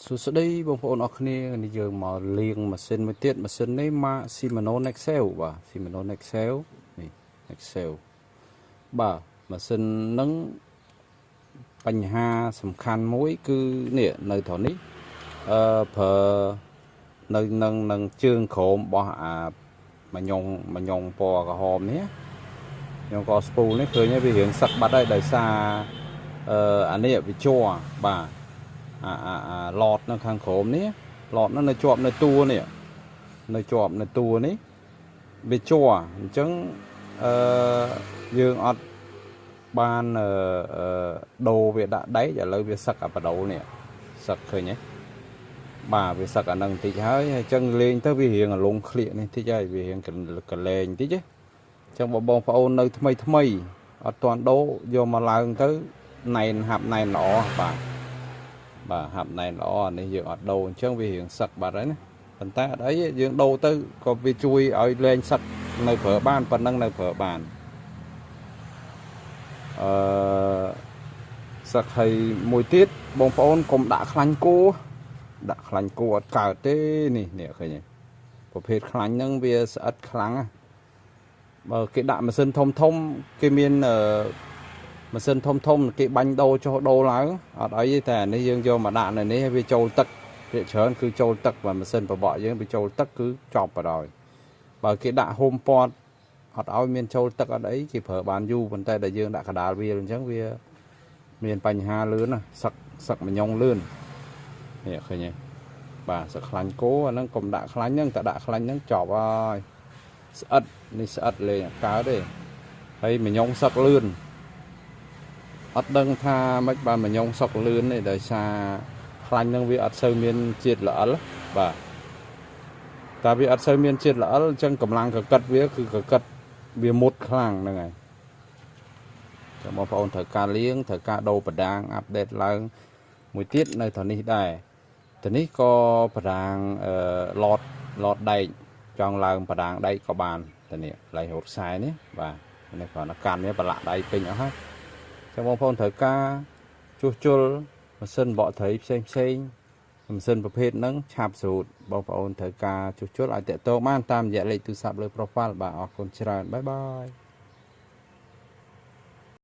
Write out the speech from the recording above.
សួស្តីបងប្អូនអរគ្នានេះយើងមកលាងម៉ាស៊ីនមួយទៀតម៉ាស៊ីននេះម៉ាក Shimano Nexel បាទ Shimano Nexel នេះ Nexel បាទម៉ាស៊ីននឹងបញ្ហាសំខាន់មួយគឺនេះនៅត្រង់នេះអឺប្រើនៅនឹងនឹងជើងក្រោមរបស់អាមួយញងមួយញងពណ៌ក្រហមនេះញងកស្ពូលនេះឃើញវារៀងសឹកបាត់ហើយដោយសារអឺអានេះវាជ័របាទអាអាអាឡតនៅខាងក្រោមនេះឡតនោះនៅជាប់នៅតួនេះនៅជាប់នៅតួនេះវាជ័រអញ្ចឹងអឺយើងអត់បានអឺដូរវាដាក់ដែកឥឡូវវាសឹកអាបដូលនេះសឹកឃើញទេបាទវាសឹកអានឹងបន្តិចហើយអញ្ចឹងលេងទៅវារៀងអាលងក្លៀកនេះតិចហើយវារៀងកលែងបន្តិចអញ្ចឹងបើបងប្អូននៅថ្មីថ្មីអត់ទាន់ដូរយកមកឡើងទៅណែនហាប់ណែនល្អបាទបាទហាប់ណែនល្អអានេះយើងអត់ដូរអញ្ចឹងវារៀងសឹកបាត់ហើយណាប៉ុន្តែអត់អីយើងដូរទៅក៏វាជួយឲ្យលែងសឹកនៅប្រើបានប៉ុណ្ណឹងនៅប្រើបានអឺសឹកហើយមួយទៀតបងប្អូនកុំដាក់ខ្លាញ់គោដាក់ខ្លាញ់គោអត់កើតទេនេះនេះឃើញទេប្រភេទខ្លាញ់ហ្នឹងវាស្អិតខ្លាំងណាបើគេដាក់ម៉ាស៊ីនធំធំគេមានអឺម៉ាស៊ីនធំធំគេបាញ់ដូរចុះដូរឡើងអត់អីទេតែអានេះយើងយកមកដាក់នៅនេះវាចូលទឹកភាគច្រើនគឺចូលទឹកបើម៉ាស៊ីនបបក់យើងវាចូលទឹកគឺចប់បណ្ដោយបើគេដាក់ហុំព័ទ្ធអត់ឲ្យមានចូលទឹកអត់អីគេប្រើបានយូរប៉ុន្តែដែលយើងដាក់កដាលវាអញ្ចឹងវាមានបញ្ហាលឿនណាសឹកសឹកមញងលឿននេះឃើញទេបាទសឹកខ្លាញ់គោអាហ្នឹងកុំដាក់ខ្លាញ់ហ្នឹងតែដាក់ខ្លាញ់ហ្នឹងចប់ហើយស្អិតនេះស្អិតលេងកើតទេហើយមញងសឹកលឿនអត់ដឹងថាមិនបានមញងសឹកលឿនទេដោយសារខ្លាញ់ហ្នឹងវាអត់សូវមានជាតិល្អិលបាទតែវាអត់សូវមានជាតិល្អិលអញ្ចឹងកម្លាំងកកិតវាគឺកកិតវាមុតខ្លាំងហ្នឹងហើយចាំបងប្អូនត្រូវការលាងត្រូវការដូរបដាង update ឡើងមួយទៀតនៅត្រនេះដែរត្រនេះក៏បដាងអឺឡតឡតដែកចង់ឡើងបដាងដែកក៏បានតែនេះកន្លែងរត់ខ្សែនេះបាទនេះគ្រាន់តែកាន់វាប្រឡាក់ដៃពេញអស់ហើយចាំបងប្អូនត្រូវការជួសជុលម៉ាស៊ីនបកត្រីផ្សេងផ្សេងម៉ាស៊ីនប្រភេទហ្នឹងឆាប់ស្រួតបងប្អូនត្រូវការជួសជុលអាចតាក់ទងបានតាមរយៈលេខទូរស័ព្ទលើ profile បាទអរគុណច្រើន bye bye.